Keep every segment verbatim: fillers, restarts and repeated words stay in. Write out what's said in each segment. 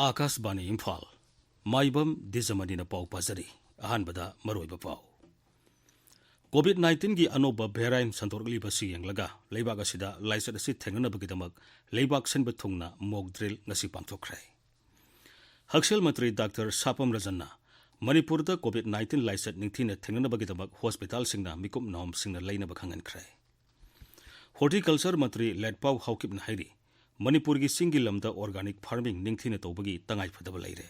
ꯑꯥꯀꯥꯁꯕꯥꯅꯤ ꯏꯝꯐꯥꯜ꯫ ꯃꯥꯏꯕꯝ ꯗꯤꯖꯃꯅꯤꯅ ꯄꯥꯎ ꯄꯥꯖꯔꯤ꯫ ꯑꯍꯥꯟꯕꯗ ꯃꯔꯨꯑꯣꯏꯕ ꯄꯥꯎ꯫ ꯀꯣꯚꯤꯗ ꯅꯥꯏꯟꯇꯤꯟꯒꯤ ꯑꯅꯧꯕ ꯚꯦꯔꯥꯏꯟ ꯁꯟꯗꯣꯔꯛꯂꯤꯕ ꯑꯁꯤ ꯌꯦꯡꯂꯒ ꯂꯩꯕꯥꯛ ꯑꯁꯤꯗ ꯂꯥꯏꯆꯠ ꯑꯁꯤ ꯊꯦꯡꯅꯅꯕꯒꯤꯗꯃꯛ ꯂꯩꯕꯥꯛ ꯁꯤꯟꯕ ꯊꯨꯡꯅ ꯃꯣꯛ ꯗ꯭ꯔꯤꯜ ꯉꯁꯤ ꯄꯥꯡꯊꯣꯛꯈ꯭ꯔꯦ꯫ ꯍꯛꯁꯦꯜ ꯃꯟꯇ꯭ꯔꯤ ꯗꯥꯛꯇꯔ ꯁꯥꯄꯝ ꯔꯟꯖꯟꯅ ꯃꯅꯤꯄꯨꯔꯗ ꯀꯣꯚꯤꯗ ꯅꯥꯏꯟꯇꯤꯟ ꯂꯥꯏꯆꯠ ꯅꯤꯡꯊꯤꯅ ꯊꯦꯡꯅꯅꯕꯒꯤꯗꯃꯛ ꯍꯣꯁꯄꯤꯇꯥꯜꯁꯤꯡꯅ ꯃꯤꯀꯨꯞ ꯅꯣꯝꯁꯤꯡꯅ ꯂꯩꯅꯕ ꯈꯪꯍꯟꯈ꯭ꯔꯦ꯫ ꯍꯣꯔꯇꯤꯀꯜꯆꯔ ꯃꯟꯇ꯭ꯔꯤ ꯂꯦꯠꯄꯥꯎ ꯍꯥꯎꯀꯤꯞꯅ ꯍꯥꯏꯔꯤ, ꯃꯅꯤꯄꯨꯔꯒꯤ ꯆꯤꯡꯒꯤ ꯂꯝꯗ ꯑꯣꯔꯒꯥꯅꯤꯛ ꯐꯥꯔꯃꯤꯡ ꯅꯤꯡꯊꯤꯅ ꯇꯧꯕꯒꯤ ꯇꯉꯥꯏꯐꯗꯕ ꯂꯩꯔꯦ꯫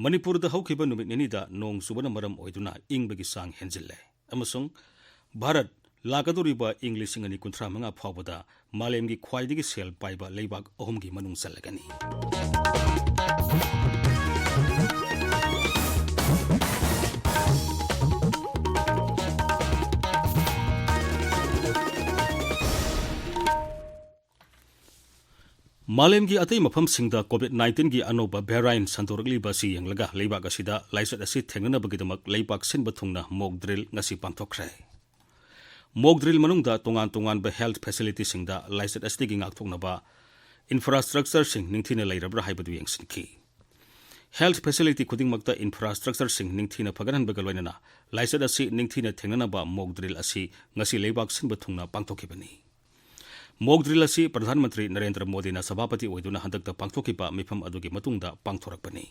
ꯃꯅꯤꯄꯨꯔꯗ ꯍꯧꯈꯤꯕ ꯅꯨꯃꯤꯠ ꯅꯤꯅꯤꯗ ꯅꯣꯡ ꯆꯨꯕꯅ ꯃꯔꯝ ꯑꯣꯏꯗꯨꯅ ꯏꯪꯕꯒꯤ ꯆꯥꯡ ꯍꯦꯟꯖꯤꯜꯂꯦ ꯑꯃꯁꯨꯡ ꯚꯥꯔꯠ ꯂꯥꯛꯀꯗꯧꯔꯤꯕ ꯏꯪ ꯂꯤꯁꯤꯡ ꯑꯅꯤ ꯀꯨꯟꯊ꯭ꯔꯥ ꯃꯉꯥ ꯐꯥꯎꯕꯗ ꯃꯥꯂꯦꯝꯒꯤ ꯈ꯭ꯋꯥꯏꯗꯒꯤ ꯁꯦꯜ ꯄꯥꯏꯕ ꯂꯩꯕꯥꯛ ꯑꯍꯨꯝꯒꯤ ꯃꯅꯨꯡ ꯆꯜꯂꯒꯅꯤ꯫ ꯃꯥꯂꯦꯝꯒꯤ ꯑꯇꯩ ꯃꯐꯝꯁꯤꯡꯗ ꯀꯣꯚꯤꯗ ꯅꯥꯏꯟꯇꯤꯟꯒꯤ ꯑꯅꯧꯕ ꯚꯦꯔꯥꯏꯟ ꯁꯟꯗꯣꯔꯛꯂꯤꯕ ꯑꯁꯤ ꯌꯦꯡꯂꯒ ꯂꯩꯕꯥꯛ ꯑꯁꯤꯗ ꯂꯥꯏꯆꯠ ꯑꯁꯤ ꯊꯦꯡꯅꯅꯕꯒꯤꯗꯃꯛ ꯂꯩꯕꯥꯛ ꯁꯤꯟꯕ ꯊꯨꯡꯅ ꯃꯣꯛ ꯗ꯭ꯔꯤꯜ ꯉꯁꯤ ꯄꯥꯡꯊꯣꯛꯈ꯭ꯔꯦ꯫ ꯃꯣꯛ ꯗ꯭ꯔꯤꯜ ꯃꯅꯨꯡꯗ ꯇꯣꯉꯥꯟ ꯇꯣꯉꯥꯟꯕ ꯍꯦꯜꯊ ꯐꯦꯁꯤꯂꯤꯇꯤꯁꯤꯡꯗ ꯂꯥꯏꯆꯠ ꯑꯁꯤꯗꯒꯤ ꯉꯥꯛꯊꯣꯛꯅꯕ ꯏꯟꯐ꯭ꯔꯥꯁ꯭ꯇ꯭ꯔꯛꯆꯔꯁꯤꯡ ꯅꯤꯡꯊꯤꯅ ꯂꯩꯔꯕ꯭ꯔꯥ ꯍꯥꯏꯕꯗꯨ ꯌꯦꯡꯁꯤꯟꯈꯤ꯫ ꯍꯦꯜꯊ ꯐꯦꯁꯤꯂꯤꯇꯤ ꯈꯨꯗꯤꯡꯃꯛꯇ ꯏꯟꯐ꯭ꯔꯥꯁ꯭ꯇ꯭ꯔꯛꯆꯔꯁꯤꯡ ꯅꯤꯡꯊꯤꯅ ꯐꯒꯠꯍꯟꯕꯒ ꯂꯣꯏꯅꯅ ꯂꯥꯏꯆꯠ ꯑꯁꯤ ꯅꯤꯡꯊꯤꯅ ꯊꯦꯡꯅꯅꯕ ꯃꯣꯛ ꯗ꯭ꯔꯤꯜ ꯑꯁꯤ ꯉꯁꯤ ꯂꯩꯕꯥꯛ ꯁꯤꯟꯕ ꯊꯨꯡꯅ ꯄꯥꯡꯊꯣꯛꯈꯤꯕꯅꯤ꯫ ꯃꯣꯛ ꯗ꯭ꯔꯤꯜ ꯑꯁꯤ ꯄ꯭ꯔꯙꯥꯟ ꯃꯟꯇ꯭ꯔꯤ ꯅꯔꯦꯟꯗ꯭ꯔ ꯃꯣꯗꯤꯅ ꯁꯚꯥꯄꯇꯤ ꯑꯣꯏꯗꯨꯅ ꯍꯟꯗꯛꯇ ꯄꯥꯡꯊꯣꯛꯈꯤꯕ ꯃꯤꯐꯝ ꯑꯗꯨꯒꯤ ꯃꯇꯨꯡꯗ ꯄꯥꯡꯊꯣꯔꯛꯄꯅꯤ꯫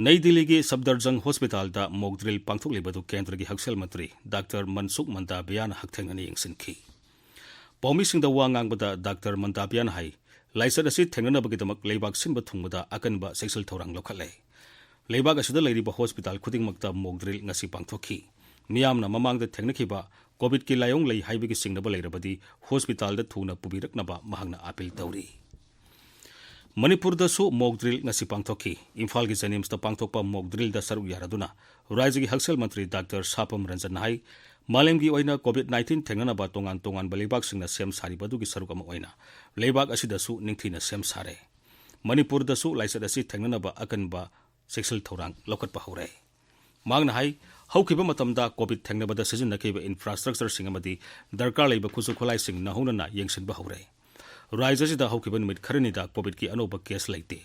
ꯅꯩ ꯗꯤꯜꯂꯤꯒꯤ ꯁꯐꯗꯔꯖꯪ ꯍꯣꯁꯄꯤꯇꯥꯜꯗ ꯃꯣꯛ ꯗ꯭ꯔꯤꯜ ꯄꯥꯡꯊꯣꯛꯂꯤꯕ ꯑꯗꯨ ꯀꯦꯟꯗ꯭ꯔꯒꯤ ꯍꯛꯁꯦꯜ ꯃꯟꯇ꯭ꯔꯤ ꯗꯥꯛꯇꯔ ꯃꯟꯁꯨꯈ ꯃꯟꯗꯥꯕꯤꯌꯥꯅ ꯍꯛꯊꯦꯡꯅꯅ ꯌꯦꯡꯁꯤꯟꯈꯤ꯫ ꯄꯥꯎꯃꯤꯁꯤꯡꯗ ꯋꯥ ꯉꯥꯡꯕꯗ ꯗꯥꯛꯇꯔ ꯃꯟꯗꯥꯕꯤꯌꯥꯅ ꯍꯥꯏ, ꯂꯥꯏꯆꯠ ꯑꯁꯤ ꯊꯦꯡꯅꯅꯕꯒꯤꯗꯃꯛ ꯂꯩꯕꯥꯛ ꯁꯤꯟꯕ ꯊꯨꯡꯕꯗ ꯑꯀꯟꯕ ꯆꯦꯛꯁꯤꯜ ꯊꯧꯔꯥꯡ ꯂꯧꯈꯠꯂꯦ꯫ ꯂꯩꯕꯥꯛ ꯑꯁꯤꯗ ꯂꯩꯔꯤꯕ ꯍꯣꯁꯄꯤꯇꯥꯜ ꯈꯨꯗꯤꯡꯃꯛꯇ ꯃꯣꯛ ꯗ꯭ꯔꯤꯜ ꯉꯁꯤ ꯄꯥꯡꯊꯣꯛꯈꯤ꯫ ꯃꯤꯌꯥꯝꯅ ꯃꯃꯥꯡꯗ ꯊꯦꯡꯅꯈꯤꯕ ꯀꯣꯚꯤꯗꯀꯤ ꯂꯥꯏꯑꯣꯡ ꯂꯩ ꯍꯥꯏꯕꯒꯤ ꯆꯤꯡꯅꯕ ꯂꯩꯔꯕꯗꯤ ꯍꯣꯁꯄꯤꯇꯥꯜꯗ ꯊꯨꯅ ꯄꯨꯕꯤꯔꯛꯅꯕ ꯃꯍꯥꯛꯅ ꯑꯥꯄꯤꯜ ꯇꯧꯔꯤ꯫ ꯃꯅꯤꯄꯨꯔꯗꯁꯨ ꯃꯣꯛ ꯗ꯭ꯔꯤꯜ ꯉꯁꯤ ꯄꯥꯡꯊꯣꯛꯈꯤ꯫ ꯏꯝꯐꯥꯜꯒꯤ ꯖꯦꯅꯤꯝꯁꯇ ꯄꯥꯡꯊꯣꯛꯄ ꯃꯣꯛ ꯗ꯭ꯔꯤꯜꯗ ꯁꯔꯨꯛ ꯌꯥꯔꯗꯨꯅ ꯔꯥꯖ꯭ꯌꯒꯤ ꯍꯛꯁꯦꯜ ꯃꯟꯇ꯭ꯔꯤ ꯗꯥꯛꯇꯔ ꯁꯥꯄꯝ ꯔꯟꯖꯟꯅ ꯍꯥꯏ, ꯃꯥꯂꯦꯝꯒꯤ ꯑꯣꯏꯅ ꯀꯣꯚꯤꯗ ꯅꯥꯏꯟꯇꯤꯟ ꯊꯦꯡꯅꯅꯕ ꯇꯣꯉꯥꯟ ꯇꯣꯉꯥꯟꯕ ꯂꯩꯕꯥꯛꯁꯤꯡꯅ ꯁꯦꯝ ꯁꯥꯔꯤꯕ ꯑꯗꯨꯒꯤ ꯁꯔꯨꯛ ꯑꯃ ꯑꯣꯏꯅ ꯂꯩꯕꯥꯛ ꯑꯁꯤꯗꯁꯨ ꯅꯤꯡꯊꯤꯅ ꯁꯦꯝ ꯁꯥꯔꯦ꯫ ꯃꯅꯤꯄꯨꯔꯗꯁꯨ ꯂꯥꯏꯆꯠ ꯑꯁꯤ ꯊꯦꯡꯅꯅꯕ ꯑꯀꯟꯕ ꯆꯦꯛꯁꯤꯜ ꯊꯧꯔꯥꯡ ꯂꯧꯈꯠꯄ ꯍꯧꯔꯦ꯫ ꯃꯍꯥꯛꯅ ꯍꯥꯏ, ꯍꯧꯈꯤꯕ ꯃꯇꯝꯗ ꯀꯣꯚꯤꯗ ꯊꯦꯡꯅꯕꯗ ꯁꯤꯖꯤꯟꯅꯈꯤꯕ ꯏꯟꯐ꯭ꯔꯥꯁ꯭ꯇ꯭ꯔꯛꯆꯔꯁꯤꯡ ꯑꯃꯗꯤ ꯗꯔꯀꯥꯔ ꯂꯩꯕ ꯈꯨꯠꯁꯨ ꯈꯨꯠꯂꯥꯏꯁꯤꯡ ꯅꯧꯍꯧꯅꯅ ꯌꯦꯡꯁꯤꯟꯕ ꯍꯧꯔꯦ꯫ ꯔꯥꯏꯖ꯭ꯌ ꯑꯁꯤꯗ ꯍꯧꯈꯤꯕ ꯅꯨꯃꯤꯠ ꯈꯔꯅꯤꯗ ꯀꯣꯚꯤꯗꯀꯤ ꯑꯅꯧꯕ ꯀꯦꯁ ꯂꯩꯇꯦ꯫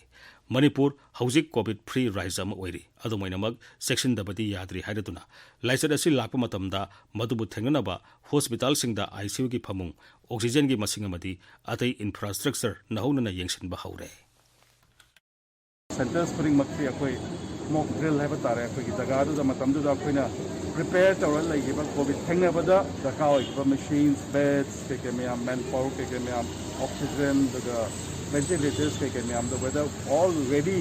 ꯃꯅꯤꯄꯨꯔ ꯍꯧꯖꯤꯛ ꯀꯣꯚꯤꯗ ꯐ꯭ꯔꯤ ꯔꯥꯏꯖ꯭ꯌ ꯑꯃ ꯑꯣꯏꯔꯤ꯫ ꯑꯗꯨꯝ ꯑꯣꯏꯅꯃꯛ, ꯆꯦꯛꯁꯤꯟꯗꯕꯗꯤ ꯌꯥꯗ꯭ꯔꯤ ꯍꯥꯏꯔꯗꯨꯅ ꯂꯥꯏꯆꯠ ꯑꯁꯤ ꯂꯥꯛꯄ ꯃꯇꯝꯗ ꯃꯗꯨꯕꯨ ꯊꯦꯡꯅꯅꯕ ꯍꯣꯁꯄꯤꯇꯥꯜꯁꯤꯡꯗ ICUꯒꯤ ꯐꯃꯨꯡ, ꯑꯣꯛꯁꯤꯖꯦꯟꯒꯤ ꯃꯁꯤꯡ ꯑꯃꯗꯤ ꯑꯇꯩ ꯏꯟꯐ꯭ꯔꯥꯁ꯭ꯇ꯭ꯔꯛꯆꯔ ꯅꯧꯍꯧꯅꯅ ꯌꯦꯡꯁꯤꯟꯕ ꯍꯧꯔꯦ꯫ ꯁꯦꯟꯇꯔꯁ ꯈꯨꯗꯤꯡꯃꯛꯁꯤ ꯑꯩꯈꯣꯏ ꯃꯣꯛ ꯗ꯭ꯔꯤꯜ ꯍꯥꯏꯕ ꯇꯥꯔꯦ, ꯑꯩꯈꯣꯏꯒꯤ ꯖꯒꯥꯗꯨꯗ ꯃꯇꯝꯗꯨꯗ ꯑꯩꯈꯣꯏꯅ ꯄ꯭ꯔꯤꯄꯦꯌꯔ ꯇꯧꯔ ꯂꯩꯈꯤꯕ ꯀꯣꯚꯤꯗ ꯊꯦꯡꯅꯕꯗ ꯗꯔꯀꯥꯔ ꯑꯣꯏꯈꯤꯕ ꯃꯦꯁꯤꯟꯁ, ꯕꯦꯗꯁ, ꯀꯩ ꯀꯩ ꯃꯌꯥꯝ, ꯃꯦꯟ ꯄꯥꯋꯔ ꯀꯩ ꯀꯩ ꯃꯌꯥꯝ, ꯑꯣꯛꯁꯤꯖꯦꯟ, ꯑꯗꯨꯒ ꯚꯦꯟꯇꯤꯂꯦꯇꯔꯁ ꯀꯩ ꯀꯩ ꯃꯌꯥꯝꯗꯣ whether all ready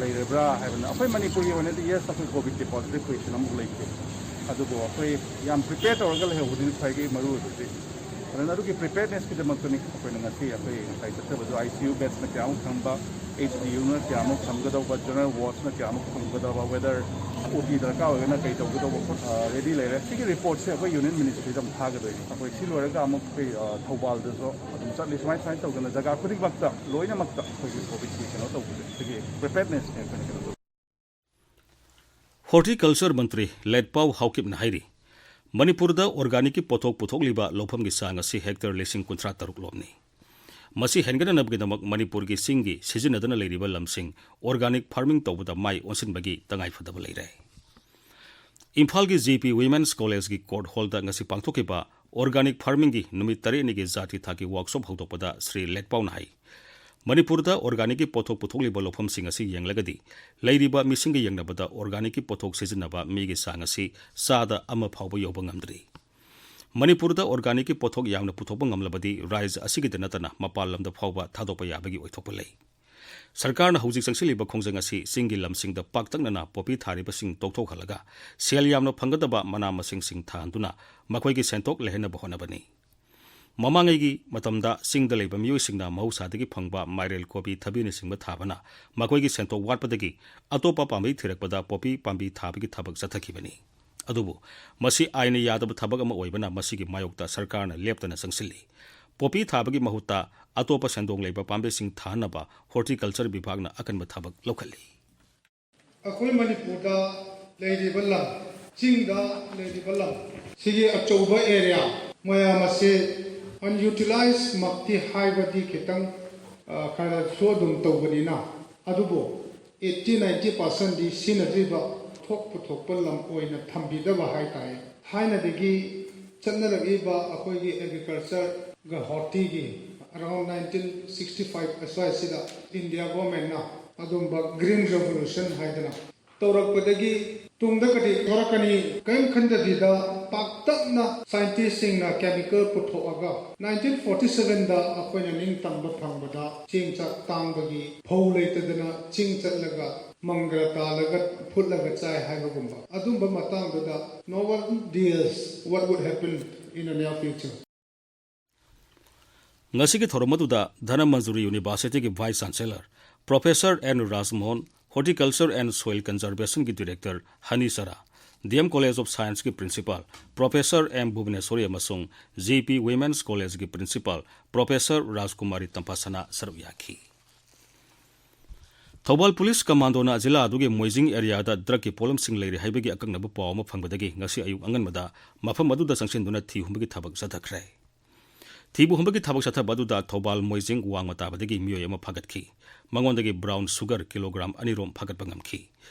ꯂꯩꯔꯕ꯭ꯔꯥ ꯍꯥꯏꯕꯅ꯫ ꯑꯩꯈꯣꯏ ꯃꯅꯤꯄꯨꯔꯒꯤ ꯑꯣꯏꯅꯗꯤ, ꯌꯦꯁ, ꯑꯩꯈꯣꯏ ꯀꯣꯚꯤꯗꯀꯤ ꯄꯣꯖꯤꯇꯤꯚ ꯄꯦꯁꯦꯟ ꯑꯃꯐꯥꯎ ꯂꯩꯇꯦ, ꯑꯗꯨꯕꯨ ꯑꯩꯈꯣꯏ ꯌꯥꯝ ꯄ꯭ꯔꯤꯄꯦꯌꯔ ꯇꯧꯔꯒ ꯂꯩꯍꯧꯕꯗꯨꯅ ꯈ꯭ꯋꯥꯏꯗꯒꯤ ꯃꯔꯨ ꯑꯣꯏꯕꯗꯤ꯫ ꯑꯗꯨꯅ ꯑꯗꯨꯒꯤ ꯄ꯭ꯔꯤꯄꯦꯌꯔꯅꯦꯁꯀꯤꯗꯃꯛꯇꯅꯤ ꯑꯩꯈꯣꯏꯅ ꯉꯁꯤ, ꯑꯩꯈꯣꯏ ꯉꯁꯥꯏ ꯆꯠꯆꯕꯗꯣ ICU ꯕꯦꯗꯁꯅ ꯀꯌꯥꯃꯨꯛ ꯊꯝꯕ, HDUꯅ ꯀꯌꯥꯃꯨꯛ ꯊꯝꯒꯗꯧꯕ, ꯖꯦꯅꯔꯦꯜ ꯋꯥꯔꯗꯁꯅ ꯀꯌꯥꯃꯨꯛ ꯊꯝꯒꯗꯕ, whether OT ꯗꯔꯀꯥꯔ ꯑꯣꯏꯔꯒꯅ ꯀꯩ ꯇꯧꯒꯗꯧꯕ, ꯈꯣꯠ-, ꯑ, ꯔꯦꯗꯤ ꯂꯩꯔꯦ꯫ ꯁꯤꯒꯤ ꯔꯤꯄꯣꯔꯠꯁꯦ ꯑꯩꯈꯣꯏ ꯌꯨꯅꯤꯌꯟ ꯃꯤꯅꯤꯁꯇ꯭ꯔꯤꯗ ꯑꯃꯨꯛ ꯊꯥꯒꯗꯣꯏꯅꯤ꯫ ꯑꯩꯈꯣꯏ ꯁꯤ ꯂꯣꯏꯔꯒ ꯑꯃꯨꯛ ꯑꯩꯈꯣꯏ, ꯑ, ꯊꯧꯕꯥꯜꯗꯁꯨ ꯑꯗꯨꯝ ꯆꯠꯂꯤ꯫ ꯁꯨꯃꯥꯏ ꯁꯨꯃꯥꯏꯅ ꯇꯧꯗꯅ ꯖꯒꯥ ꯈꯨꯗꯤꯡꯃꯛꯇ ꯂꯣꯏꯅꯃꯛꯇ ꯑꯩꯈꯣꯏꯒꯤ ꯀꯣꯚꯤꯗꯀꯤ ꯀꯩꯅꯣ ꯇꯧꯕꯁꯦ, ꯁꯤꯒꯤ ꯄ꯭ꯔꯤꯄꯦꯌꯔꯅꯦꯁꯅꯦ ꯑꯩꯈꯣꯏꯅ ꯀꯩꯅꯣ ꯇꯧꯕ꯫ ꯍꯣꯔꯇꯤꯀꯜꯆꯔ ꯃꯟꯇ꯭ꯔꯤ ꯂꯦꯠꯄꯥꯎ ꯍꯥꯎꯀꯤꯞꯅ ꯍꯥꯏꯔꯤ, ꯃꯅꯤꯄꯨꯔꯗ ꯑꯣꯔꯒꯥꯅꯤꯛꯀꯤ ꯄꯣꯠꯊꯣꯛ ꯄꯨꯊꯣꯛꯂꯤꯕ ꯂꯧꯐꯝꯒꯤ ꯆꯥꯡ ꯑꯁꯤ ꯍꯦꯛꯇꯔ ꯂꯤꯁꯤꯡ ꯀꯨꯟꯊ꯭ꯔꯥ ꯇꯔꯨꯛ ꯂꯣꯝꯅꯤ꯫ ꯃꯁꯤ ꯍꯦꯟꯒꯠꯅꯅꯕꯒꯤꯗꯃꯛ ꯃꯅꯤꯄꯨꯔꯒꯤ ꯆꯤꯡꯒꯤ ꯁꯤꯖꯤꯟꯅꯗꯅ ꯂꯩꯔꯤꯕ ꯂꯝꯁꯤꯡ ꯑꯣꯔꯒꯥꯅꯤꯛ ꯐꯥꯔꯃꯤꯡ ꯇꯧꯕꯗ ꯃꯥꯏ ꯑꯣꯟꯁꯤꯟꯕꯒꯤ ꯇꯉꯥꯏꯐꯗꯕ ꯂꯩꯔꯦ꯫ ꯏꯝꯐꯥꯜꯒꯤ GP Women's Collegeꯀꯤ ꯀꯣꯔꯠ ꯍꯣꯜꯗ ꯉꯁꯤ ꯄꯥꯡꯊꯣꯛꯈꯤꯕ ꯑꯣꯔꯒꯥꯅꯤꯛ ꯐꯥꯔꯃꯤꯡꯒꯤ ꯅꯨꯃꯤꯠ ꯇꯔꯦꯠꯅꯤꯒꯤ ꯖꯥꯇꯤ ꯊꯥꯛꯀꯤ ꯋꯥꯔꯛꯁꯣꯞ ꯍꯧꯗꯣꯛꯄꯗ ꯁ꯭ꯔꯤ ꯂꯦꯠꯄꯥꯎꯅ ꯍꯥꯏ, ꯃꯅꯤꯄꯨꯔꯗ ꯑꯣꯔꯒꯥꯅꯤꯛꯀꯤ ꯄꯣꯠꯊꯣꯛ ꯄꯨꯊꯣꯛꯂꯤꯕ ꯂꯧꯐꯝꯁꯤꯡ ꯑꯁꯤ ꯌꯦꯡꯂꯒꯗꯤ, ꯂꯩꯔꯤꯕ ꯃꯤꯁꯤꯡꯒ ꯌꯦꯡꯅꯕꯗ ꯑꯣꯔꯒꯥꯅꯤꯛꯀꯤ ꯄꯣꯠꯊꯣꯛ ꯁꯤꯖꯤꯟꯅꯕ ꯃꯤꯒꯤ ꯆꯥꯡ ꯑꯁꯤ ꯆꯥꯗ ꯑꯃ ꯐꯥꯎꯕ ꯌꯧꯕ ꯉꯝꯗ꯭ꯔꯤ꯫ ꯃꯅꯤꯄꯨꯔꯗ ꯑꯣꯔꯒꯥꯅꯤꯛꯀꯤ ꯄꯣꯠꯊꯣꯛ ꯌꯥꯝꯅ ꯄꯨꯊꯣꯛꯄ ꯉꯝꯂꯕꯗꯤ ꯔꯥꯖ꯭ꯌ ꯑꯁꯤꯒꯤꯗ ꯅꯠꯇꯅ ꯃꯄꯥꯟ ꯂꯝꯗ ꯐꯥꯎꯕ ꯊꯥꯗꯣꯛꯄ ꯌꯥꯕꯒꯤ ꯑꯣꯏꯊꯣꯛꯄ ꯂꯩ꯫ ꯁꯔꯀꯥꯔꯅ ꯍꯧꯖꯤꯛ ꯆꯪꯁꯤꯜꯂꯤꯕ ꯈꯣꯡꯖꯪ ꯑꯁꯤ ꯆꯤꯡꯒꯤ ꯂꯝꯁꯤꯡꯗ ꯄꯥꯛꯇꯛꯅꯅ ꯄꯣꯄꯤ ꯊꯥꯔꯤꯕꯁꯤꯡ ꯇꯣꯛꯊꯣꯛꯍꯜꯂꯒ ꯁꯦꯜ ꯌꯥꯝꯅ ꯐꯪꯒꯗꯕ ꯃꯅꯥ ꯃꯁꯤꯡꯁꯤꯡ ꯊꯥꯍꯟꯗꯨꯅ ꯃꯈꯣꯏꯒꯤ ꯁꯦꯟꯊꯣꯛ ꯂꯩꯍꯟꯅꯕ ꯍꯣꯠꯅꯕꯅꯤ꯫ ꯃꯃꯥꯡꯉꯩꯒꯤ ꯃꯇꯝꯗ ꯆꯤꯡꯗ ꯂꯩꯕ ꯃꯤꯑꯣꯏꯁꯤꯡꯅ ꯃꯍꯧꯁꯥꯗꯒꯤ ꯐꯪꯕ ꯃꯥꯏꯔꯦꯜ, ꯀꯣꯕꯤ, ꯊꯕꯤꯅꯆꯤꯡꯕ ꯊꯥꯕꯅ ꯃꯈꯣꯏꯒꯤ ꯁꯦꯟꯊꯣꯛ ꯋꯥꯠꯄꯗꯒꯤ ꯑꯇꯣꯞꯄ ꯄꯥꯝꯕꯩ ꯊꯤꯔꯛꯄꯗ ꯄꯣꯄꯤ ꯄꯥꯝꯕꯤ ꯊꯥꯕꯒꯤ ꯊꯕꯛ ꯆꯠꯊꯈꯤꯕꯅꯤ꯫ ꯑꯗꯨꯕꯨ ꯃꯁꯤ ꯑꯥꯏꯟꯅ ꯌꯥꯗꯕ ꯊꯕꯛ ꯑꯃ ꯑꯣꯏꯕꯅ ꯃꯁꯤꯒꯤ ꯃꯥꯌꯣꯛꯇ ꯁꯔꯀꯥꯔꯅ ꯂꯦꯞꯇꯅ ꯆꯪꯁꯤꯜꯂꯤ꯫ ꯄꯣꯄꯤ ꯊꯥꯕꯒꯤ ꯃꯍꯨꯠꯇ ꯑꯇꯣꯞꯄ ꯁꯦꯟꯗꯣꯡ ꯂꯩꯕ ꯄꯥꯝꯕꯩꯁꯤꯡ ꯊꯥꯍꯟꯅꯕ ꯍꯣꯔꯇꯤꯀꯜꯆꯔ ꯕꯤꯚꯥꯒꯅ ꯑꯀꯟꯕ ꯊꯕꯛ ꯂꯧꯈꯠꯂꯤ꯫ ꯑꯩꯈꯣꯏ ꯃꯅꯤꯄꯨꯔꯗ ꯂꯩꯔꯤꯕ ꯂꯝ, ꯆꯤꯡꯗ ꯂꯩꯔꯤꯕ ꯂꯝ, ꯁꯤꯒꯤ ꯑꯆꯧꯕ ꯑꯦꯔꯤꯌꯥ ꯃꯌꯥꯝ ꯑꯁꯤ ꯑꯟꯌꯨꯇꯤꯂꯥꯏꯖ ꯃꯛꯇꯤ ꯍꯥꯏꯕꯗꯤ ꯈꯤꯇꯪ, ꯑ, ꯈꯔꯁꯨ ꯑꯗꯨꯝ ꯇꯧꯕꯅꯤꯅ, ꯑꯗꯨꯕꯨ eighty ninety percent ꯗꯤ ꯁꯤꯖꯤꯟꯅꯗ꯭ꯔꯤꯕ ꯄꯣꯠꯊꯣꯛ ꯄꯨꯊꯣꯛꯄ ꯂꯝ ꯑꯣꯏꯅ ꯊꯝꯕꯤꯗꯕ ꯍꯥꯏꯇꯥꯔꯦ꯫ ꯊꯥꯏꯅꯗꯒꯤ ꯆꯠꯅꯔꯛꯂꯤꯕ ꯑꯩꯈꯣꯏꯒꯤ ꯑꯦꯒ꯭ꯔꯤꯀꯜꯆꯔꯒ ꯍꯣꯔꯇꯤꯒꯤ around nineteen sixty five ꯑꯁ꯭ꯋꯥꯏꯁꯤꯗ ꯏꯟꯗꯤꯌꯥ ꯒꯣꯔꯃꯦꯟꯅ ꯑꯗꯨꯝꯕ ꯒ꯭ꯔꯤꯟ ꯔꯦꯚꯣꯂꯨꯁꯟ ꯍꯥꯏꯗꯅ ꯇꯧꯔꯛꯄꯗꯒꯤ ꯇꯨꯡꯗ ꯀꯔꯤ ꯊꯣꯔꯛꯀꯅꯤ ꯀꯔꯤꯝ ꯈꯟꯗꯕꯤꯗ ꯄꯥꯛꯇꯛꯅ ꯁꯥꯏꯟꯇꯤꯁꯁꯤꯡꯅ ꯀꯦꯃꯤꯀꯦꯜ ꯄꯨꯊꯣꯛꯑꯒ nineteen forty seven ꯗ ꯑꯩꯈꯣꯏꯅ ꯅꯤꯡꯇꯝꯕ ꯐꯪꯕꯗ ꯆꯦꯡ ꯆꯥꯛ ꯇꯥꯡꯕꯒꯤ ꯐꯧ ꯂꯩꯇꯗꯅ ꯆꯤꯡ ꯆꯠꯂꯒ ꯃꯪꯒ꯭ꯔ ꯇꯥꯜꯂꯒ ꯐꯨꯠꯂꯒ ꯆꯥꯏ ꯍꯥꯏꯕꯒꯨꯝꯕ ꯑꯗꯨꯝꯕ ꯃꯇꯥꯡꯗꯨꯗ no one deals what would happen in the near future. ꯉꯁꯤꯒꯤ ꯊꯧꯔꯝ ꯑꯗꯨꯗ ꯙꯅꯃꯟꯖꯨꯔꯤ ꯌꯨꯅꯤꯚꯔꯁꯤꯇꯤꯒꯤ vice chancellor professor N Rajmohan, horticulture and soil ꯀꯟꯖꯔꯕꯦꯁꯟꯒꯤ ꯗꯤꯔꯦꯛꯇꯔ ꯍꯅꯤ ꯁꯔꯥ, ꯗꯤ ꯑꯦꯝ ꯀꯣꯂꯦꯖ ꯑꯣꯐ ꯁꯥꯏꯟꯁꯀꯤ ꯄ꯭ꯔꯤꯟꯁꯤꯄꯥꯜ ꯄ꯭ꯔꯣꯐꯦꯁꯔ ꯑꯦꯝ ꯚꯨꯕꯅꯦꯁꯣꯔꯤ ꯑꯃꯁꯨꯡ ꯖꯤ ꯄꯤ ꯋꯤꯃꯦꯟꯁ ꯀꯣꯂꯦꯖꯀꯤ ꯄ꯭ꯔꯤꯟꯁꯤꯄꯥꯜ ꯄ꯭ꯔꯣꯐꯦꯁꯔ ꯔꯥꯖꯀꯨꯃꯥꯔꯤ ꯇꯝꯐꯥꯁꯅꯥ ꯁꯔꯨꯛ ꯌꯥꯈꯤ꯫ ꯊꯧꯕꯥꯜ ꯄꯨꯂꯤꯁ ꯀꯃꯥꯟꯗꯣꯅ ꯖꯤꯂꯥ ꯑꯗꯨꯒꯤ ꯃꯣꯏꯖꯤꯡ ꯑꯦꯔꯤꯌꯥꯗ ꯗ꯭ꯔꯒꯀꯤ ꯄꯣꯠꯂꯝꯁꯤꯡ ꯂꯩꯔꯤ ꯍꯥꯏꯕꯒꯤ ꯑꯀꯛꯅꯕ ꯄꯥꯎ ꯑꯃ ꯐꯪꯕꯗꯒꯤ ꯉꯁꯤ ꯑꯌꯨꯛ ꯑꯉꯟꯕꯗ ꯃꯐꯝ ꯑꯗꯨꯗ ꯆꯪꯁꯤꯟꯗꯨꯅ ꯊꯤ ꯍꯨꯝꯕꯒꯤ ꯊꯕꯛ ꯆꯠꯊꯈ꯭ꯔꯦ꯫ ꯊꯤꯕ ꯍꯨꯝꯕꯒꯤ ꯊꯕꯛ ꯆꯠꯊꯕ ꯑꯗꯨꯗ ꯊꯧꯕꯥꯜ ꯃꯣꯏꯖꯤꯡ ꯋꯥꯡꯃ ꯇꯥꯕꯗꯒꯤ ꯃꯤꯑꯣꯏ ꯑꯃ ꯐꯥꯒꯠꯈꯤ꯫ ꯃꯉꯣꯟꯗꯒꯤ ꯕ꯭ꯔꯥꯎꯟ ꯁꯨꯒꯔ ꯀꯤꯂꯣꯒ꯭ꯔꯥꯝ ꯑꯅꯤꯔꯣꯝ ꯐꯥꯒꯠꯄ ꯉꯝꯈꯤ꯫